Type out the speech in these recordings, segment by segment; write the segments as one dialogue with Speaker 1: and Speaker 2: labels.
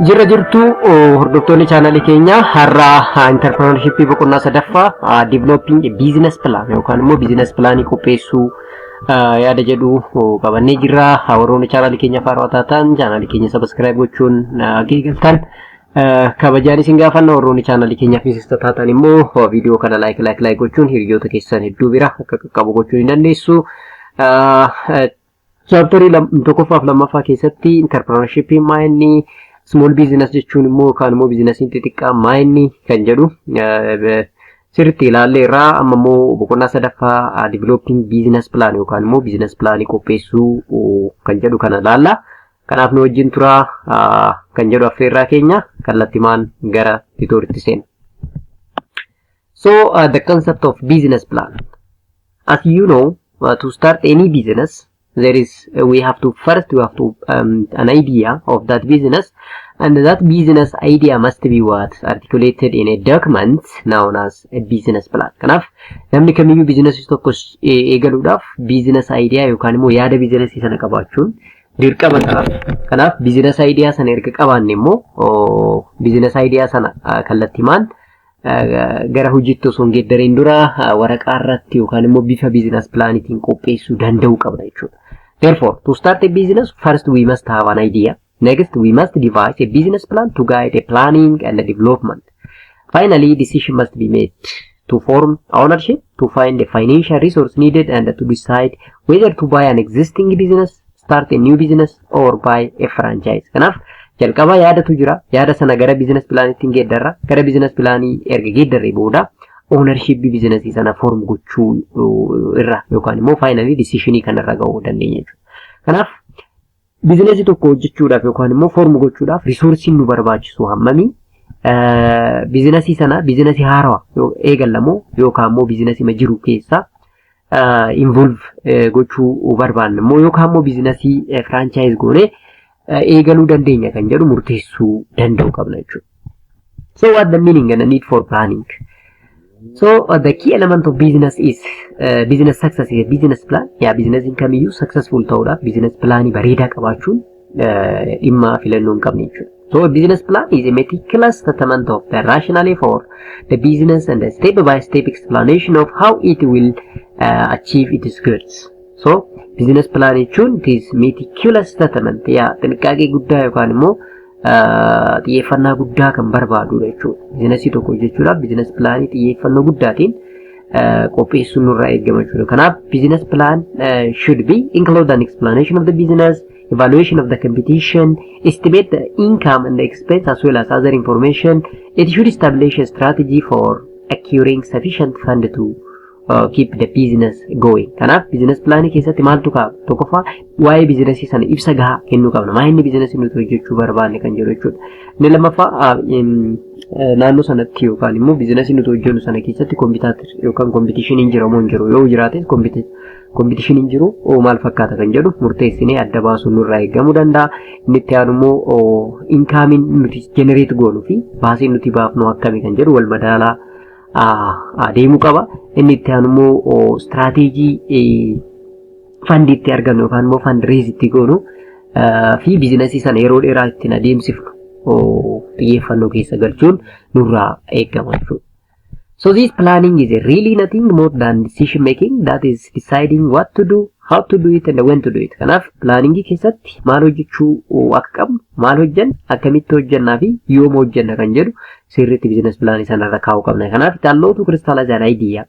Speaker 1: Jirra jirtu hordoftoonni chaanalii keenyaa, har'a entrepreneurship boqonnaa sadaffaa, developing a business plan yookaan immoo business planii qopheessuu yaada jedhu qabannee jirra. Warroonni chaanalii keenya haarawaa taatan chaanalii keenya subscribe gochuun akka eegaltan kabajaan isin gaafanna. Warroonni chaanalii keenyaaf miseensa taatan immoo viidiyoo kana like, like, like gochuun hiriyoota keessan hedduu bira akka qaqqabu gochuu ni dandeessu. Chapterii tokkoffaaf lammaffaa keessatti entrepreneurship maa inni, small business jechuun immoo yookaan immoo businessiin xixiqqaa maa inni kan jedhu sirriitti ilaallee irraa, amma immoo boqonnaa sadaffaa, developing business plan yookaan immoo business planii qopheessuu kan jedhu kana ilaalla. Kanaaf nu wajjin turaa kan jedhu affeerraa keenya, kallattimaan gara tutoriitti seena. So the concept of business plan. As you know, to start any business, there is we have to first we have to an idea of that business, and that business idea must be what articulated in a document known as a business plan. Kanaaf namni kamiyyuu business tokko eegaluudhaaf business idea yookaan immoo yaada business sana qabaachuun dirqama ta'a. Kanaaf business idea sana erga qabaanne immoo business idea sana kallattimaan gara hojiitti osoo hin geeddareen dura waraqaa irratti yookaan immoo bifa business planiitiin qopheessuu danda'uu qabna jechuudha. Therefore, to start a business, first we must have an idea. Next, we must devise a business plan to guide a planning and a development. Finally, decision must be made to form ownership, to find the financial resource needed, and to decide whether to buy an existing business, start a new business, or buy a franchise. Kanaaf jalqaba yaadatu jira. Yaada sana gara business planiitti geeddarra. Gara business planii erga geeddarree booda ownership businessii sana form gochuu irra yookaan immoo finally decisionii kanarra gahuu dandeenya jechuudha. Kanaaf businessii tokko hojjechuudhaaf yookaan immoo form gochuudhaaf resourceiin nu barbaachisu hammamii? Businessii sana businessii haarawaa eegallamoo yookaan immoo businessii jiru keessaa involve gochuu barbaanna immoo yookaan immoo businessii franchise goonee eegaluu dandeenya kan jedhu murteessuu danda'u qabna jechuudha. So what the meaning and the need for planning? So the key element of business is business success is a business plan. Yaa, businessiin kamiyyuu successful ta'uudhaaf business planii bareedaa qabaachuun dhimma filannoo hin qabne jechuudha. So a business plan is a meticulous statement of the rationale for the business and a step-by-step explanation of how it will achieve its goals. So business plan jechuun it is meticulous statement, yaa, xinqaaqee guddaa yookaan immoo xiyyeeffannaa guddaa kan barbaadudha jechuudha. Businessii tokko hojjechuudhaaf business planii xiyyeeffannoo guddaatiin qopheessuun nurraa eegama jechuudha. Kanaaf business plan should be include an explanation of the business, evaluation of the competition, estimate the income and the expense as well as other information. It should establish a strategy for acquiring sufficient fund to keep the business going. Kanaaf business planii keessatti maaltu kaa'ama? Tokkoffaa, waa'ee businessii sana ibsa gahaa kennuu qabna. Maa inni businessii nuti hojjechuu barbaanne kan jedhu jechuudha. Inni lammaffaa, naannoo sanatti yookaan immoo businessii nuti hojjennu sana keessatti competitor yookaan competitioniin jira moo hin jiru, yoo jiraates competitioniin jiru maal fakkaata kan jedhu murteessinee adda baasuun nurraa eegamuu danda'a. Inni itti aanu immoo incomeiin nuti generate goonuu fi baasiin nuti baafnu akkami kan jedhu wal madaalaa adeemuu qaba. Inni itti aanu immoo strategy fundii itti argannu yookaan immoo fund raise itti goonu fi businessii sana yeroo dheeraa ittiin adeemsifnu xiyyeeffannoo keessa galchuun nurraa eegama jechuudha. So this planning is really nothing more than decision making, that is deciding what to do, how to do it and when to do it. Kanaaf planningii keessatti maal hojjechuu akka qabnu, maal hojjenna, akkamitti hojjennaa fi yoom hojjenna kan jedhu sirriitti business planii sanarra kaa'uu qabna. Kanaaf it allow to crystallize an idea,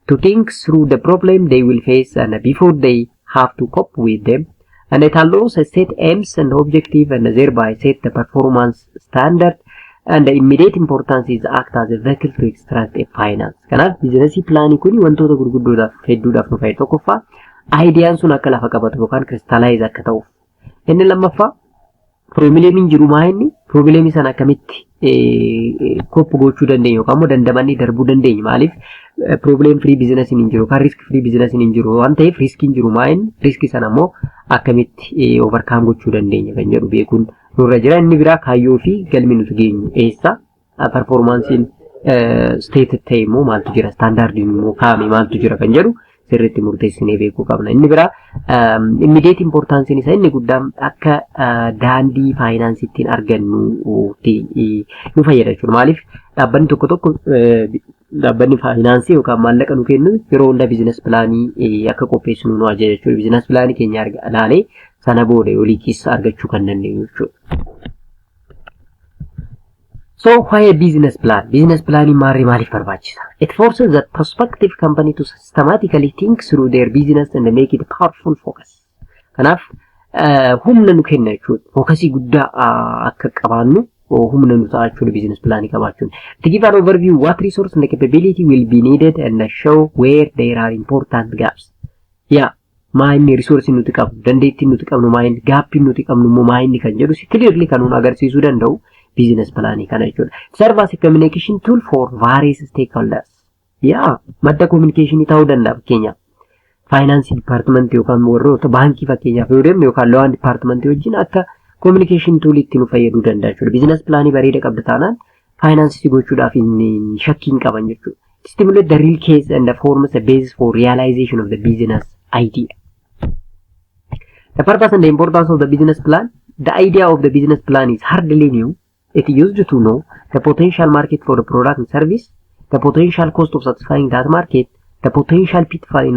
Speaker 1: to think through the problem they will face and before they have to cope with them, and it allows a set aims and objective and thereby set the performance standard, and the immediate importance is act as a vehicle to extract a finance. Kanaaf businessii planii kun wantoota gurguddoodhaaf hedduudhaaf nu fayyada. Tokkoffaa, ideaan sun akka lafa qabatu yookaan crystallize akka ta'uuf. Inni lammaffaa, problemiin jiru maa inni problemii sana akkamitti cope gochuu dandeenya yookaan immoo dandamannee darbuu dandeenya. Maaliif problem free businessiin hin jiru yookaan risk free businessiin hin jiru waan ta'eef, riskiin jiru maa inni riskii sana immoo akkamitti overcome gochuu dandeenya kan jedhu beekuun nurra jira. Inni biraa, kaayyoo fi galmi nuti geenyu eessa, performanceiin state ta'e immoo maaltu jira, standardiin immoo kaa'ame maaltu jira kan jedhu sirriitti murteessinee beekuu qabna. Inni biraa, immediate importanceiin isaa inni guddaan akka daandii financeii ittiin argannutti nu fayyada jechuudha. Maaliif dhaabbanni tokko tokko, dhaabbanni financeii yookaan maallaqa nu kennu, yeroo hunda business planii akka qopheessinu nu ajaja jechuudha. Business planii keenya ilaalee sana booda yoo liqiis argachuu kan dandeenyu jechuudha. So why a business plan? Business planning maarree maaliif barbaachisa? It forces the prospective company to systematically think through their business and make it powerful focus. Kanaaf humna nu kenna jechuudha. Focusii guddaa akka qabaannu humna nu ta'a jechuudha business planii qabaachuun. To give an overview what resource and capability will be needed and show where there are important gaps. Yaa, maa inni resource nuti qabnu, dandeettiin nuti qabnu maa inni, gapiin nuti qabnu immoo maa inni kan jedhu clearly kan nuun agarsiisuu danda'u business planii kana jechuudha. Serve as a communication tool for various stakeholders. Yaa, madda communicationii ta'uu danda'a. Fakkeenyaaf, financeii departmentii yookaan warroota baankii fakkeenyaaf yoo deemne yookaan loan departmentii wajjin akka communication tooliitti nu fayyaduu danda'a jechuudha. Business planii bareeda qabda taanaan financeii gochuudhaaf hin shakkii hin qaban jechuudha. Stimulate the real case and forms a basis for realization of the business idea. The purpose and the importance of the business plan. The idea of the business plan is hardly new. It used to know the potential market for the product and service, the potential cost of satisfying that market, the potential pitfall in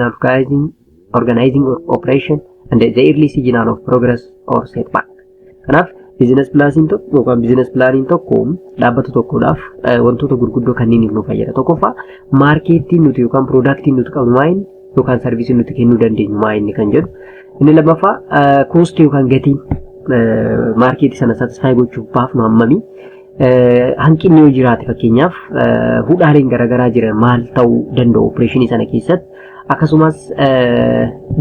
Speaker 1: organizing or operation, and the early signal of progress or setback. Kanaaf business planiin tokko yookaan business planiin tokko dhaabbata tokkodhaaf wantoota gurguddoo kanneen nu fayyada. Tokkoffaa, marketiin nuti yookaan productiin nuti qabnu maa inni yookaan serviceiin nuti kennuu dandeenyu maa inni kan jedhu. Inni lammaffaa, costii yookaan gatiin marketii sana satisfy gochuuf baafnu hammami. Hanqinni yoo jiraate, fakkeenyaaf hudhaaleen garaagaraa jiran maal ta'uu danda'u operationii sana keessatti, akkasumas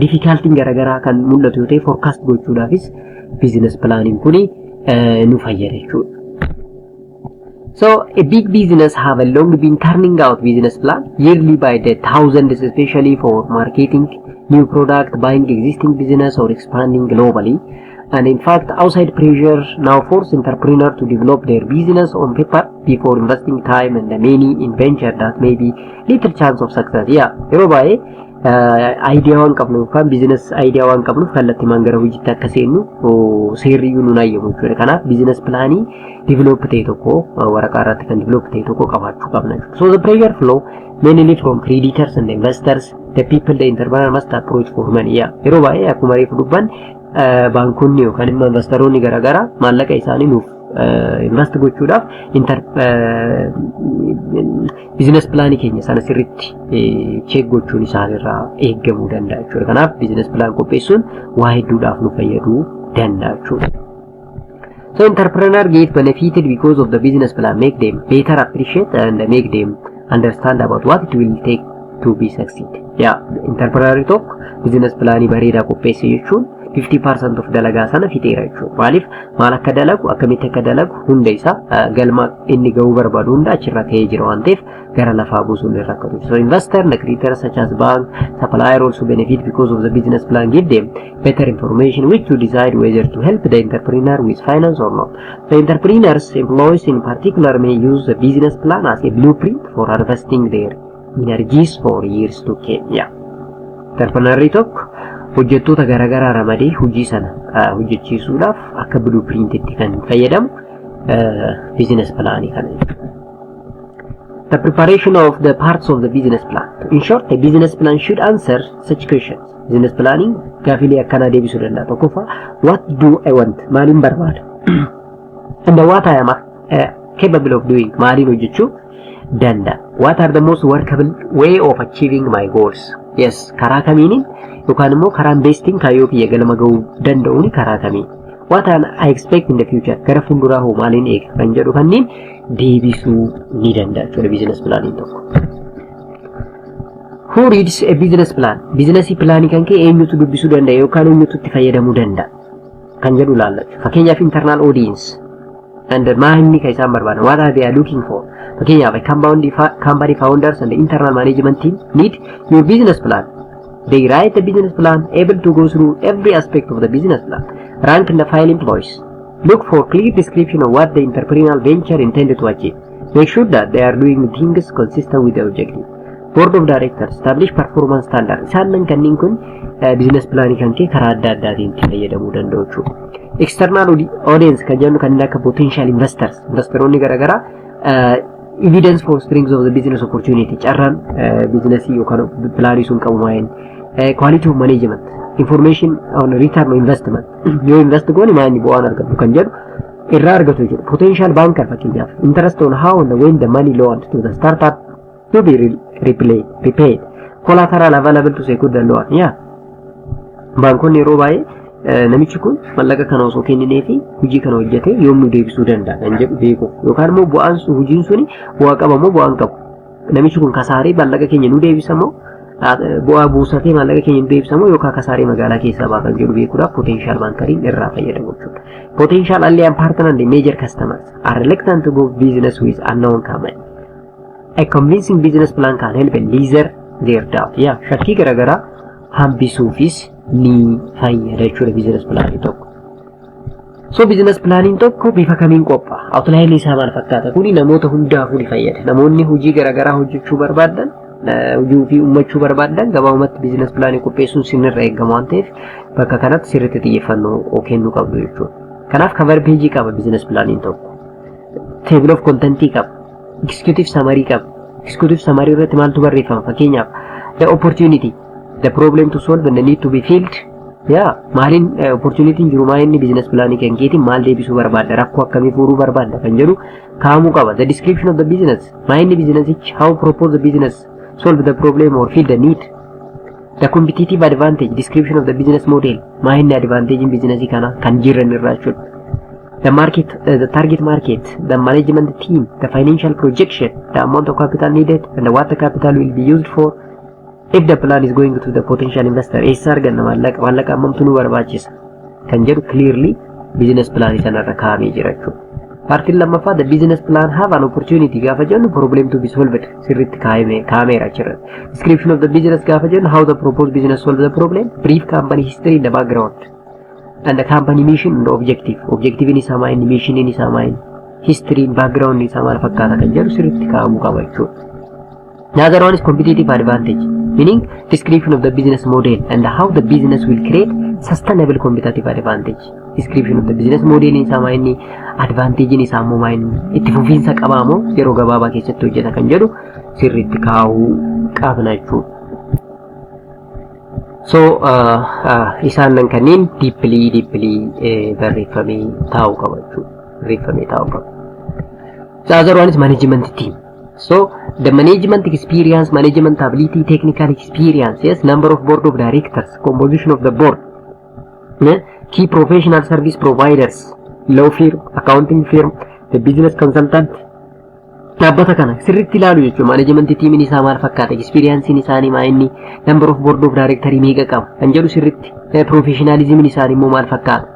Speaker 1: difficultyiin garaagaraa kan mul'atu yoo ta'e forecast gochuudhaafis business planiin kuni nu fayyada jechuudha. So a big business have a long been turning out business plan yearly by the thousands, especially for marketing new product, buying existing business or expanding globally. And in fact, outside pressure now force entrepreneur to develop their business on paper before investing time and money in venture that may be little chance of success. Yeah, yeroo baay'ee idea waan qabnu yookaan business idea waan qabnuuf kallattiimaan gara hojiitti akka seennu seerriyyuu nun hayyamu jechuudha. Kanaaf business planii develop ta'e tokko, waraqaa irratti kan develop ta'e tokko qabaachuu qabna jechuudha. So the pressure flow mainly from creditors and investors, the people the entrepreneur must approach for money. Yeah, yeroo baay'ee akkuma reefu dubban baankonni yookaan immoo investoroonni garaagaraa maallaqa isaanii nuuf invest gochuudhaaf business planii keenya sana sirriitti check gochuun isaanirraa eeggamuu danda'a jechuudha. Kanaaf business plan qopheessuun waa hedduudhaaf nu fayyaduu danda'a jechuudha. So entrepreneur get benefited because of the business plan make them better appreciate and make them understand about what it will take to be succeed. Yeah, entrepreneur tokko business planii bareedaa qopheesse jechuun 50% of dalagaa sana fixeera jechuudha. Maaliif maal akka dalagu, akkamitti akka dalagu, hunda isaa galma inni gahuu barbaadu hunda achirra ka'ee jira waan ta'eef gara lafaa buusuun hin rakkatu. So investor and creditors such as bank, supplier also benefit because of the business plan give them better information which to decide whether to help the entrepreneur with finance or not. The entrepreneurs, employees in particular, may use the business plan as a blueprint for harvesting their energies for years to come. Yeah. Entrepreneurri tokko hojjettoota garaagaraa ramadee hojii sana hojjechiisuudhaaf akka blueprintitti kan fayyadamu business planii kana jechuudha. The preparation of the parts of the business plan. In short, a business plan should answer such questions. Business planning gaafilee akkanaa deebisuu danda'a. Tokkoffaa, what do I want? Maaliin barbaada? And what I am capable of doing? Maaliin hojjechuu danda'a? What are the most workable way of achieving my goals? Yes, karaa kamiinin yookaan immoo karaan bestiin kaayyoo kiyya galma gahuu danda'uun karaa kamiin? What I expect in the future? Gara fuulduraa hoo maaliin eega? Kan jedhu kanneen deebisuu ni danda'a jechuudha business planiin tokko. Who reads a business plan? Business planii kan kee eenyutu dubbisuu danda'a yookaan eenyutu itti fayyadamuu danda'a kan jedhu ilaallachuu. Fakkeenyaaf, internal audience and maa inni kan isaan barbaadan, what are they are looking for? Fakkeenyaaf, company founders and the internal management team need your business plan. They write the business plan, able to go through every aspect of the business plan. Rank and file employees. Look for clear description of what the entrepreneurial venture intended to achieve. Make sure that they are doing things consistent with the objective. Board of directors, establish performance standard. Isaan kanneen kun business planii kan kee karaa adda addaatiin itti fayyadamuu danda'u jechuudha. External audience kan jennu kanneen akka potential investors, investoroonni garaagaraa, evidence for strengths of the business opportunity, carraan businessii yookaan planii sun qabu maal, quality of management, information on return on investment, yoo invest goone maal inni bu'aan argatu kan jedhu irraa argatu jechuudha. Potential banker fakkeenyaaf, interest on how and when the money loaned to the startup to be repaid, collateral available to secure the loan. Yeah. Baankonni yeroo baay'ee namichi kun mallaqa kana osoo kenninee fi hojii kana hojjetee yoom nu deebisuu danda'a kan jedhu beekuuf, yookaan immoo bu'aan hojiin suni bu'aa qaba moo bu'aan qabu, namichi kun kasaaree mallaqa keenya nu deebisa moo, bu'aa buusatee maallaqa keenya nu deebisa moo, yookaan kasaaree magaalaa keessaa baa kan jedhu beekuudhaaf potential bankeriin irraa fayyadamu jechuudha. Potential alliance partner and major customers are reluctant to go business with unknown company. A convincing business plan can help lessen their doubt. Yaa, shakkii garaagaraa hambisuufis ni fayyada jechuudha business planii tokko. So business planiin tokko bifa kamiin qophaa'a? Outline isaa maal fakkaata? Kuni namoota hundaafuu ni fayyada. Namoonni hojii garaagaraa hojjechuu barbaadan, hojii ofii uummachuu barbaadan, gabaabumatti business planii qopheessuun sinirra eegama waan ta'eef bakka kanatti sirriitti xiyyeeffannoo kennuu qabdu jechuudha. Kanaaf cover page qaba business planiin tokko. Table of contentii qaba. Executive summary qaba. Executive summary irratti maaltu barreeffama? Fakkeenyaaf, the opportunity, the problem to solve and the need to be filled. Yaa, maaliin opportunityn jiru, maa inni business planii kan keetiin maal deebisuu barbaadda, rakkoo akkamii furuu barbaadda kan jedhu kaa'amuu qaba. The description of the business, maa inni businessichi, how propose the business solve the problem or fill the need. The competitive advantage, description of the business model, maa inni advantage businessii kana kan jiran irraa jechuudha. The market, the target market, the management team, the financial projection, the amount of capital needed and what the capital will be used for. If the plan is going to the potential investor, eessa arganna maallaqa, maallaqa hammamtu nu barbaachisa kan jedhu clearly business plan sanarra kaa'amee jira jechuudha. Partiin lammaffaa, the business plan have an opportunity gaafa jennu, problem to be solved sirriitti kaa'ameera achirratti. Description of the business gaafa jennu, how the proposed business solve the problem, brief company history in the background and the company mission and objective. Objective isaa maal inni, mission isaa maal inni, history background isaa maal fakkaata kan jedhu sirriitti kaa'amuu qaba jechuudha. The other one is competitive advantage, meaning description of the business model and how the business will create sustainable competitive advantage. Description of the business model isaa maa inni, advantage isaa immoo maa inni, itti fufiinsa qabaa moo yeroo gabaabaa keessatti hojjeta kan jedhu sirriitti kaa'uu qabna jechuudha. So isaan nan kanneen deeply barreeffamee taa'uu qaba jechuudha. Barreeffamee taa'uu qaba. The other one is management team. So the management experience, management ability, technical experience, yes, number of board of directors, composition of the board, key professional service providers, law firm, accounting firm, the business consultant. Dhaabbata kana sirriitti ilaalu jechuudha. Management teamiin isaa maal fakkaata? Experienceiin isaanii maa inni? Number of board of director meeqa qaba? Kan jedhu sirriitti. Professionalismiin isaanii immoo maal fakkaata?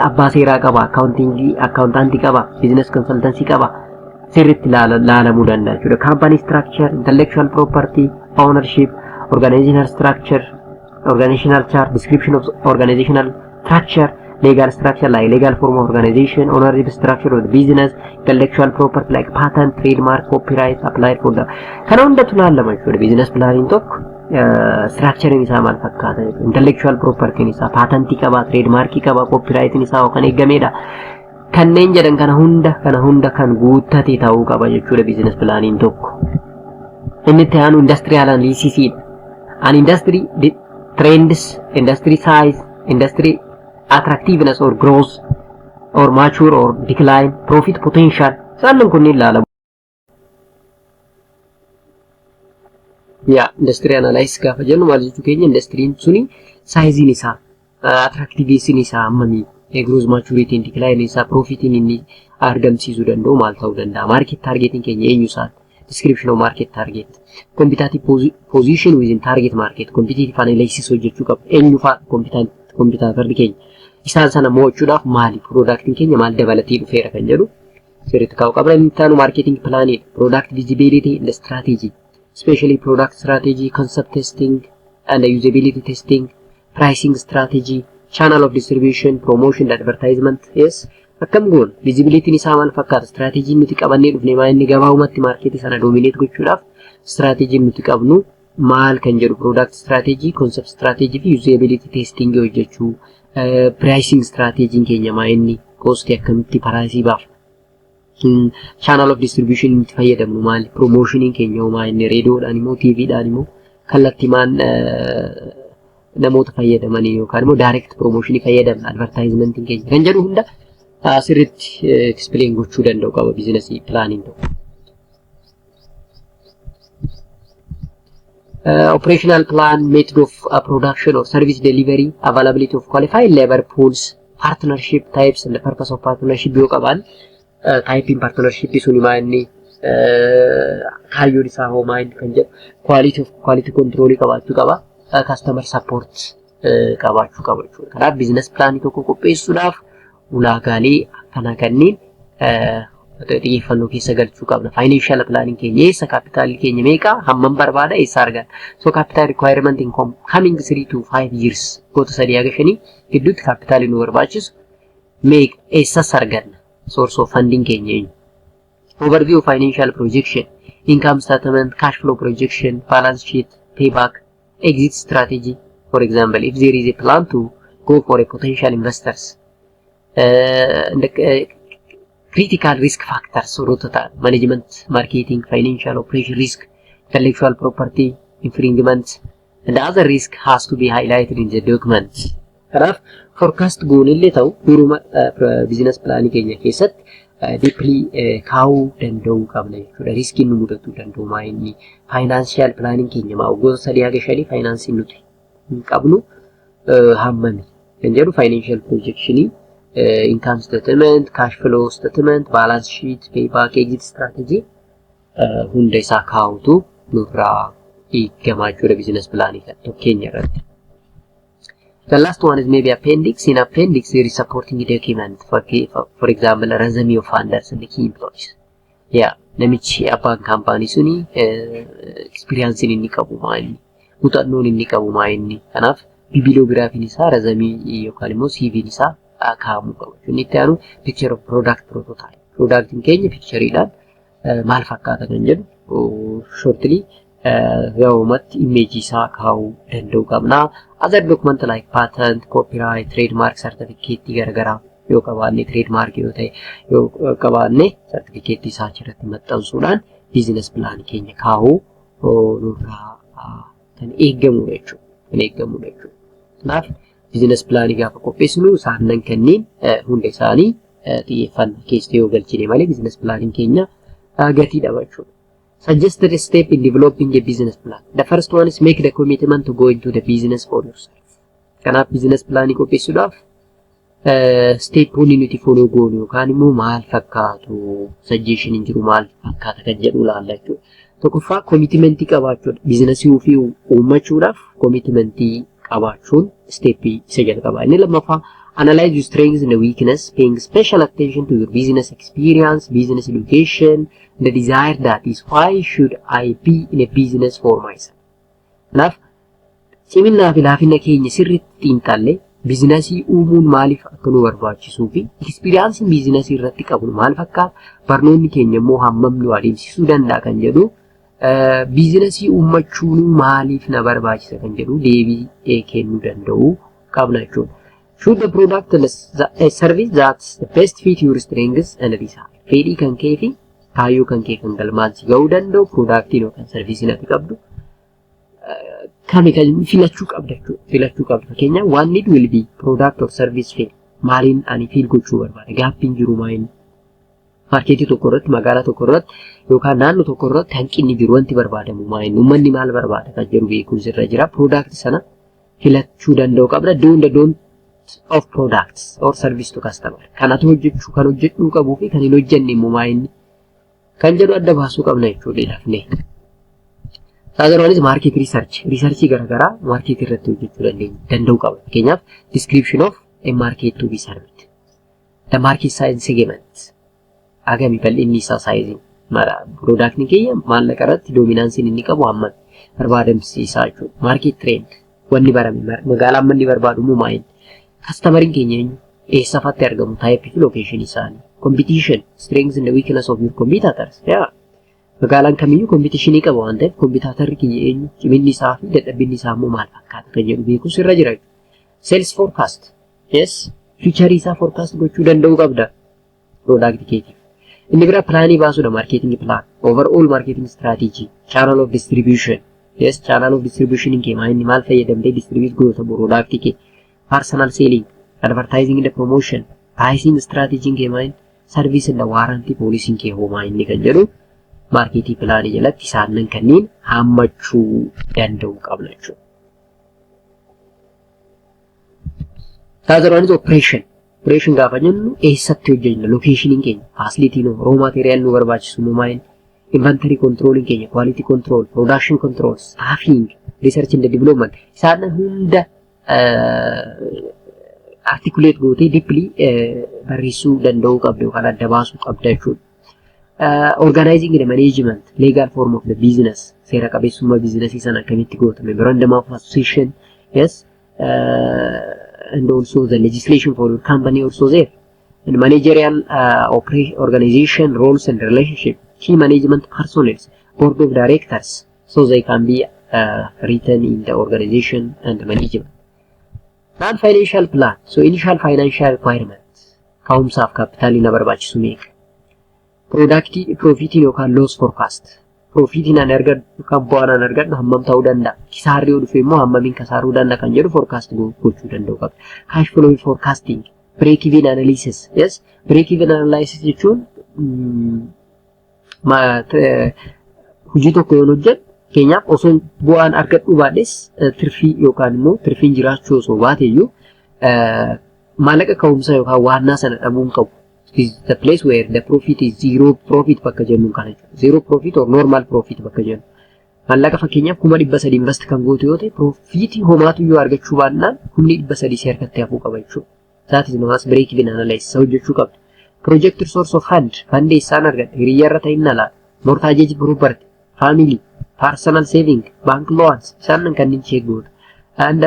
Speaker 1: Abbaa seeraa qaba, accountingii, accountantii qaba, business consultancy qaba. Sirriitti laalamuu danda'a jechuudha. Company structure, intellectual property, ownership, organizational structure, organizational chart, description of organizational structure, legal structure like legal form of organization, ownership structure of the business, intellectual property like patent, trademark, copyright applied for the kana hundatu laalama jechuudha. Business planiin tokko structurein isaa maal fakkaata jechuudha. Intellectual property isaa patentii qaba, trademarkii qaba, copyrightiin isaa kan eegamedha. Kanneen jedhan kana hunda kan guuttate ta'uu qaba jechuudha business planiin tokko. Inni itti aanu industrial analysis dha. An industry trends, industry size, industry attractiveness or growth or mature or decline, profit potential isaan kunniin ilaalamu. Yaa industry analysis gaafa jennu maal jechuu keenya? Industiriin suni saayiziin isaa, attractiveness isaa hammamii, growth, maturity, decline isaa, profitiin inni argamsiisuu danda'u maal ta'uu danda'a, market targeting keenya eenyu isaan, description of market target, competitive position within target market, competitive analysis hojjechuu qaba. Eenyu fa'a competitorri keenya, isaan sana mo'achuudhaaf maali, productiin keenya maal dabalatee dhufeera kan jedhu sirriitti kaa'uu qabna. Inni itti aanu marketing planidha. Product visibility and strategy, especially product strategy, concept testing and usability testing, pricing strategy, channel of distribution, promotion and advertisement. Yes, akkam goona, visibilityn isaa maal fakkaata, strateejiin nuti qabannee dhufne maal inni, gabaabumatti marketii sana dominate gochuudhaaf strateejiin nuti qabnu maal kan jedhu, product strategy, concept strategy fi usability testing hojjechuu, pricing strateejiin keenya maa inni, costii akkamitti priceii baafna, channel of distribution nuti fayyadamnu maali, promotioniin keenya hoo maa inni, reediyoodhaan immoo TVdhaan immoo kallattimaan namoota fayyadamanii yookaan immoo direct promotionii fayyadamna, advertisementiin keenya kan jedhu hunda sirriitti explain gochuu danda'u qaba businessii planiin tokko. Operational plan, method of production or service delivery, availability of qualified labor pools, partnership types and the purpose of partnership yoo qaban, typing partnership suni maa inni, kaayyoon isaa hoo maa inni kan jedhu, quality of quality control qabaachuu qaba, customer support qabaachuu qaba jechuudha. Kanaaf business plan tokko qopheessuudhaaf ulaagaalee akkanaa kanneen xiyyeeffannoo keessa galchuu qabna. Financial planning keenya eessa, kaapitaalli keenya meeqa, hammam barbaada, eessa argata? So capital requirement in coming 3 to 5 years, waggoota 3 haga 5 gidduutti kaapitaalli nu barbaachisu meeqa, eessas arganna? Source of funding keenya eenyu? Overview of financial projection, income statement, cash flow projection, balance sheet, payback, exit strategy. For example, if there is a plan to go for a potential investors, and critical risk factors warroota ta'an, management, marketing, financial, operation risk, intellectual property infringement and other risk has to be highlighted in the document. Kanaaf forecast goonillee ta'u duruma business plan keenya keessatti deeply kaa'uu danda'uu qabna jechuudha. Riskiin nu mudatuu danda'u maa inni, financial planning keenya maa, waggoota 3 haga 5 faayinaansiin nuti hin qabnu hammami kan jedhu, financial projectionii, income statement, cash flow statement, balance sheet, payback, exit strategy hunda isaa kaa'utu nurraa eegamaa jechuudha business planii keenya irratti. The last one is maybe appendix. In appendix, there is supporting document. For example, a resume of founders and the key employees. Yeah, namichi abbaan kaampaanii suni experienceiin inni qabu maa inni, muuxannoon inni qabu maa inni. Kanaaf bibliographyn isaa, resume yookaan immoo CV'n isaa kaa'amuu qaba. Inni itti aanu picture of product prototype. Productiin keenya pictureiidhaan maal fakkaata kan jedhu shortly, gabaabumatti imageii isaa kaa'uu danda'uu qabna. Other document like patent, copyright, trademark certificate garaagaraa yoo qabaanne, trademark yoo ta'e yoo qabaanne, certificate isaa achirratti maxxansuudhaan business plan keenya kaa'uu nurraa kan eegamudha jechuudha. Kan eegamudha jechuudha. Kanaaf business planii gaafa qopheessinu isaan kanneen hunda isaanii xiyyeeffannaa keessa yoo galchine malee business planiin keenya gatii dhaba jechuudha. Suggested step in developing a business plan. The first one is make the commitment to go into the business for yourself. Kanaaf business planii qopheessuudhaaf stepoonni nuti follow goonu yookaan immoo maal fakkaatu, suggestion hin jiru maal fakkaata kan jedhu ilaalla jechuudha. Tokkoffaa, commitmentii qabaachuudha. Businessii ofii uummachuudhaaf commitmentii qabaachuun stepii isa jalqabaa. Inni lammaffaa, analyze your strengths and weakness, paying special attention to your business experience, business education, the desire, that is, why should I be in a business for myself. Kanaaf ciminaa fi laafina keenya sirriitti xiinxallee businessii uumuun maaliif akka nu barbaachisuu fi experienceiin businessii irratti qabnu maal fakkaata, barnoonni keenya immoo hammam nu adeemsisuu danda'a kan jedhu, businessii uummachuun maaliif na barbaachisa kan jedhu deebii kennuu danda'uu qabna jechuudha. Choose the product and the service that the best fit your strengths and desire. Fedhii kan kee fi Kaayyoo kan kee kan galmaan si ga'uu danda'u productiin yookaan serviceiin ati qabdu kami kan filachuu qabda jechuudha. Filachuu qabda. Fakkeenyaaf, one need will be product or service fill. Maaliin ani fill gochuu barbaada? Gaaffiin jiru maaliin? Marketii tokko irratti, magaalaa tokko irratti yookaan naannoo tokko irratti hanqinni jiru, wanti barbaadamu maaliin? Uummanni maal barbaada kan jedhu beekuun sirra jira. Product sana filachuu danda'u qabda. Do and don't of products or service to customer. Kanatu hojjechuu, kan hojjechuu qabuu fi kan hin hojjenne immoo maaliin kan jedhu adda baasuu qabna jechuudha dafnee. The other one is market research. Researchii garaagaraa market irratti hojjechuu danda'uu qaba. Fakkeenyaaf, description of a market to be served. The market size segment. Agami bal'inni isaa, sizeiin. Productiin keenya maallaqa irratti dominanceiin inni qabu hammam, barbaadamsi isaa jechuudha. Market trend, wanni barame magaalaan manni barbaadu immoo maali? Customeriin keenya eenyu? Eessafatti argamu? Type fi location isaanii. Competition, strengths and weakness of your competitors. Yaa, magaalaan kamiyyuu competitionii qaba waan ta'eef, competitorri kiyya eenyu? Ciminni isaa fi dadhabinni isaa immoo maal fakkaata kan jedhu beekus irra jira. Sales forecast. Yes, future isaa forecast gochuu danda'uu qabda product keetiif. Inni biraa planii baasuudha, marketing plan. Overall marketing strategy, channel of distribution. Yes, channel of distribution kee maal, inni maal fayyadamtee distribute goota product kee. Personal selling, advertising and promotion, pricing strategy kee maal, service and warranty policy kee hoo maal inni kan jedhu marketing planii jalatti isaanan kanneen hammachuu danda'uu qabna jechuudha. The other one is operation. Operation gaafa jennu eessatti hojjenna? Locationiin keenya, facilityn, raw material nu barbaachisu immoo maal, inventory controlling keenya, quality control, production control, staffing, research and development, isaan hunda articulate gootee deeply barreessuu danda'uu qabda yookaan adda baasuu qabda jechuudha. Organizing the management, legal form of the business, seera qabeessummaa businessii sana akkamitti goota, memorandum of association, yes, and also the legislation for your company also there. And managerial organization, roles and relationship, key management personnel, board of directors, so they can be written in the organization and the management. Non-financial plan, so initial financial requirements, ka'umsaaf kaapitaalii na barbaachisu meeqa? Productii profitiin yookaan loss forecast. Profitiin ani argadhu yookaan bu'aan ani argadhu hammam ta'uu danda'a? Kisaarri yoo dhufe immoo hammamiin kasaaruu danda'a kan jedhu forecast gochuu danda'u qabda. Cash flow forecasting, break even analysis. Yes, break even analysis jechuun hojii tokko yoon hojjedhu, fakkeenyaaf, osoo bu'aan argadhuu baadhes, tirfii yookaan immoo tirfiin jiraachuu osoo baate iyyuu, maallaqa ka'umsa yookaan waannaa sana dhabuu hin qabu. Is the place where the profit is zero profit bakka jennu kana jechuudha. Zero profit or normal profit bakka jennu. Maallaqa fakkeenyaaf 300,000 invest kan gootu yoo ta'e, profitii homaatu iyyuu argachuu baannaan 300,000 si harkatti hafuu qaba jechuudha. That is known as break even analysis hojjechuu qabda. Project source of fund, fund eessaan argadha, hiriyyarra ta'in alaa, mortgage property, family, personal saving, bank loans, isaan kanneen check goota. And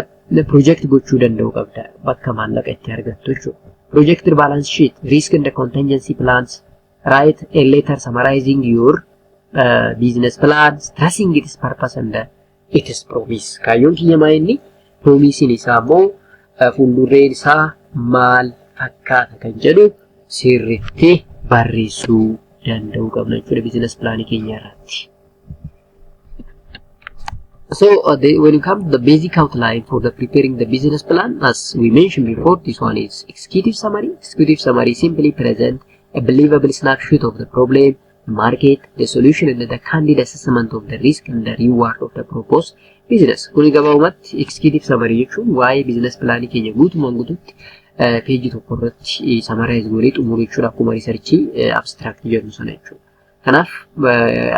Speaker 1: project gochuu danda'uu qabda bakka maallaqa itti argattu jechuudha. Projected balance sheet, risk and contingency plans, write a letter summarizing your business plan, stressing its purpose and its promise. Kaayyoon kiyya maa inni, promiseiin isaa immoo fuuldureen isaa maal fakkaata kan jedhu sirriitti barreessuu danda'uu qabna jechuudha business planii keenya irratti. So when you come to the basic outline for the preparing the business plan, as we mentioned before, this one is executive summary. Executive summary simply present a believable snapshot of the problem, the market, the solution, and the candid assessment of the risk and the reward of the proposed business. Kuni gabaabumatti executive summary jechuun waa'ee business planii keenya guutumaan guututti pageii tokko irratti summarize goonee xumuru jechuudha, akkuma researchii abstract jedhu sana jechuudha. Kanaaf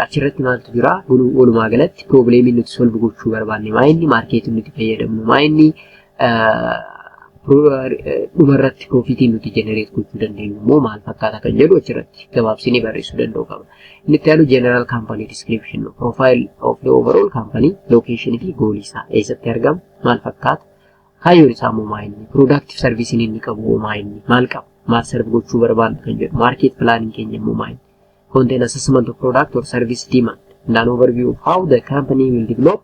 Speaker 1: achirratti maaltu jira? Walumaa galatti problemii nuti solve gochuu barbaanne maa inni, marketii nuti fayyadamnu maa inni, dhumarratti profitii nuti generate gochuu dandeenyu immoo maal fakkaata kan jedhu achirratti gabaabsinee barreessuu danda'u qaba. Inni itti aanu general company description, profile of the overall company, location fi goalii isaa, eessatti argama, maal fakkaata, kaayyoon isaa immoo maa inni, product service inni qabu maa inni, maal qaba, maal serve gochuu barbaanna kan jedhu, market planning keenya immoo maa inni, contain assessment of product or service demand and an overview of how the company will develop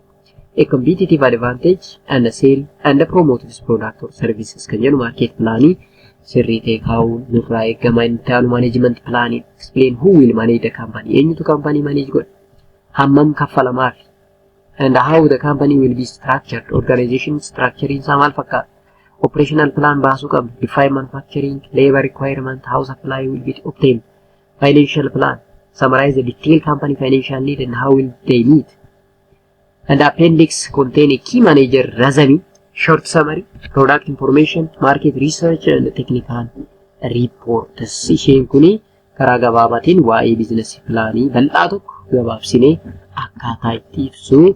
Speaker 1: a competitive advantage and sell and promote its product or services kan jedhu market planii sirrii ta'e kaa'uun nurraa eegama. Inni itti aanu management plan, explain who will manage the company. Eenyutu company manage godha? Hammam kaffalamaaf? And how the company will be structured. Organization structure isaa maal fakkaata? Operational plan baasuu qabna. Define manufacturing, labor requirement, how supply will be obtained. Financial plan. Summarize the detailed company financial need and how will they meet. And appendix contain a key manager resume, short summary, product information, market research and technical reports. Isheen kuni karaa gabaabaatiin waa'ee business planii bal'aa tokko gabaabsinee akkaataa itti ibsuu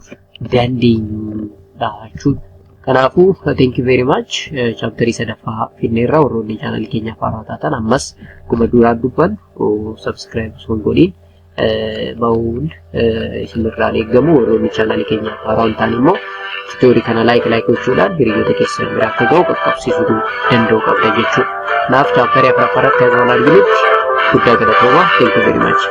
Speaker 1: dandeenyudha jechuudha. Kanaafuu, thank you very much. Chapterii sadaffaa finneerra. Warroonni channelii keenyaaf haaraa taatan ammas akkuma duraan dubbannu subscribe osoo hin godhin bahuun isinirraan eeggamu. Warroonni channelii keenyaaf haaraa hin taane immoo tutorialii kana like like gochuudhaan hiriyoota keessan bira akka ga'u qaqqabsiisuu danda'u qabda jechuudha. Kanaaf chapterii afuraffaa irratti haga wal arginutti guddaa galatooma. Thank you very much.